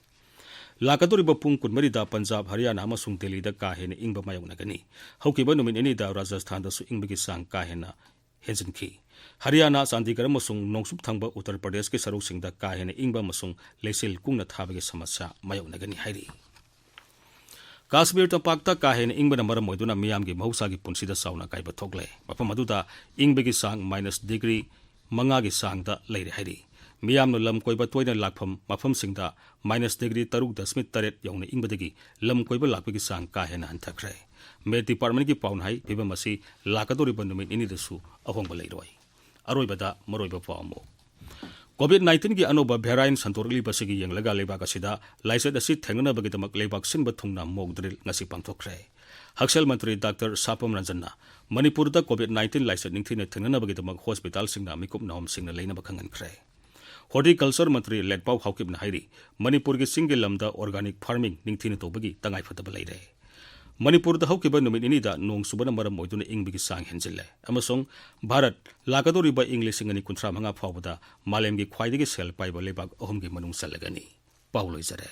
ꯂꯥꯛꯀꯗꯧꯔꯤꯕ ꯄꯨꯡ ꯀꯨꯟꯃꯔꯤꯗ ꯄꯟꯖꯥꯕ, ꯍꯔꯤꯌꯥꯅꯥ ꯑꯃꯁꯨꯡ ꯗꯦꯜꯂꯤꯗ ꯀꯥ ꯍꯦꯟꯅ ꯏꯪꯕ ꯃꯥꯌꯣꯛꯅꯒꯅꯤ꯫ ꯍꯧꯈꯤꯕ ꯅꯨꯃꯤꯠ ꯅꯤꯅꯤꯗ ꯔꯥꯖꯁꯊꯥꯟꯗꯁꯨ ꯏꯪꯕꯒꯤ ꯆꯥꯡ ꯀꯥ ꯍꯦꯟꯅ ꯍꯦꯟꯖꯤꯟꯈꯤ꯫ ꯍꯔꯤꯌꯥꯅꯥ, ꯆꯥꯟꯗꯤꯒꯔ ꯑꯃꯁꯨꯡ ꯅꯣꯡꯆꯨꯞ ꯊꯪꯕ ꯎꯠꯇꯔ ꯄ꯭ꯔꯗꯦꯁꯀꯤ ꯁꯔꯨꯛꯁꯤꯡꯗ ꯀꯥ ꯍꯦꯟꯅ ꯏꯪꯕ ꯑꯃꯁꯨꯡ ꯂꯩꯆꯤꯜ ꯀꯨꯡꯅ ꯊꯥꯕꯒꯤ ꯁꯃꯁ꯭ꯌꯥ ꯃꯥꯌꯣꯛꯅꯒꯅꯤ ꯍꯥꯏꯔꯤ꯫ ꯀꯥꯁꯃꯤꯔ ꯇꯝꯄꯥꯛꯇ ꯀꯥ ꯍꯦꯟꯅ ꯏꯪꯕꯅ ꯃꯔꯝ ꯑꯣꯏꯗꯨꯅ ꯃꯤꯌꯥꯝꯒꯤ ꯃꯍꯧꯁꯥꯒꯤ ꯄꯨꯟꯁꯤꯗ ꯆꯥꯎꯅ ꯑꯀꯥꯏꯕ ꯊꯣꯛꯂꯦ꯫ ꯃꯐꯝ ꯑꯗꯨꯗ ꯏꯪꯕꯒꯤ ꯆꯥꯡ minus degree ꯃꯉꯥꯒꯤ ꯆꯥꯡꯗ ꯂꯩꯔꯦ ꯍꯥꯏꯔꯤ꯫ ꯃꯤꯌꯥꯝꯅ ꯂꯝ ꯀꯣꯏꯕ ꯇꯣꯏꯅ ꯂꯥꯛꯐꯝ ꯃꯐꯝꯁꯤꯡꯗ minus degree ꯇꯔꯨꯛ ꯗꯁꯃꯤꯛ ꯇꯔꯦꯠ ꯌꯧꯅ ꯏꯪꯕꯗꯒꯤ ꯂꯝ ꯀꯣꯏꯕ ꯂꯥꯛꯄꯒꯤ ꯆꯥꯡ ꯀꯥ ꯍꯦꯟꯅ ꯍꯟꯊꯈ꯭ꯔꯦ꯫ Met Departmentꯀꯤ ꯄꯥꯎꯅ ꯍꯥꯏ, ꯐꯤꯕꯝ ꯑꯁꯤ ꯂꯥꯛꯀꯗꯧꯔꯤꯕ ꯅꯨꯃꯤꯠ ꯅꯤꯅꯤꯗꯁꯨ ꯑꯍꯣꯡꯕ ꯂꯩꯔꯣꯏ꯫ ꯑꯔꯣꯏꯕꯗ ꯃꯔꯨꯑꯣꯏꯕ ꯄꯥꯎ ꯑꯃꯨꯛ꯫ COVID nineteenꯒꯤ ꯑꯅꯧꯕ variant ꯁꯟꯗꯣꯔꯛꯂꯤꯕꯁꯤꯒꯤ ꯌꯦꯡꯂꯒ ꯂꯩꯕꯥꯛ ꯑꯁꯤꯗ ꯂꯥꯏꯆꯠ ꯑꯁꯤ ꯊꯦꯡꯅꯅꯕꯒꯤꯗꯃꯛ ꯂꯩꯕꯥꯛ ꯁꯤꯟꯕ ꯊꯨꯡꯅ mock drill ꯉꯁꯤ ꯄꯥꯡꯊꯣꯛꯈ꯭ꯔꯦ꯫ ꯍꯛꯁꯦꯜ ꯃꯟꯇ꯭ꯔꯤ ꯗꯥꯛꯇꯔ ꯁꯥꯄꯝ ꯔꯟꯖꯟꯅ ꯃꯅꯤꯄꯨꯔꯗ COVID nineteen ꯂꯥꯏꯆꯠ ꯅꯤꯡꯊꯤꯅ ꯊꯦꯡꯅꯅꯕꯒꯤꯗꯃꯛ ꯍꯣꯁꯄꯤꯇꯥꯜꯁꯤꯡꯅ ꯃꯤꯀꯨꯞ ꯅꯥꯍꯣꯝꯁꯤꯡꯅ ꯂꯩꯅꯕ ꯈꯪꯍꯟꯈ꯭ꯔꯦ꯫ Horticulture ꯃꯟꯇ꯭ꯔꯤ ꯂꯦꯠꯄꯥꯎ ꯍꯥꯎꯀꯤꯞꯅ ꯍꯥꯏꯔꯤ, ꯃꯅꯤꯄꯨꯔꯒꯤ ꯆꯤꯡꯒꯤ ꯂꯝꯗ organic farming ꯅꯤꯡꯊꯤꯅ ꯇꯧꯕꯒꯤ ꯇꯉꯥꯏꯐꯗꯕ ꯂꯩꯔꯦ꯫ ꯃꯅꯤꯄꯨꯔꯗ ꯍꯧꯈꯤꯕ ꯅꯨꯃꯤꯠ ꯅꯤꯅꯤꯗ ꯅꯣꯡ ꯆꯨꯕꯅ ꯃꯔꯝ ꯑꯣꯏꯗꯨꯅ ꯏꯪꯕꯒꯤ ꯆꯥꯡ ꯍꯦꯟꯖꯤꯜꯂꯦ ꯑꯃꯁꯨꯡ ꯚꯥꯔꯠ ꯂꯥꯛꯀꯗꯧꯔꯤꯕ ꯏꯪ ꯂꯤꯁꯤꯡ ꯑꯅꯤ ꯀꯨꯟꯊ꯭ꯔꯥ ꯃꯉꯥ ꯐꯥꯎꯕꯗ ꯃꯥꯂꯦꯝꯒꯤ ꯈ꯭ꯋꯥꯏꯗꯒꯤ ꯁꯦꯜ ꯄꯥꯏꯕ ꯂꯩꯕꯥꯛ ꯑꯍꯨꯝꯒꯤ ꯃꯅꯨꯡ ꯆꯜꯂꯒꯅꯤ꯫ ꯄꯥꯎ ꯂꯣꯏꯖꯔꯦ꯫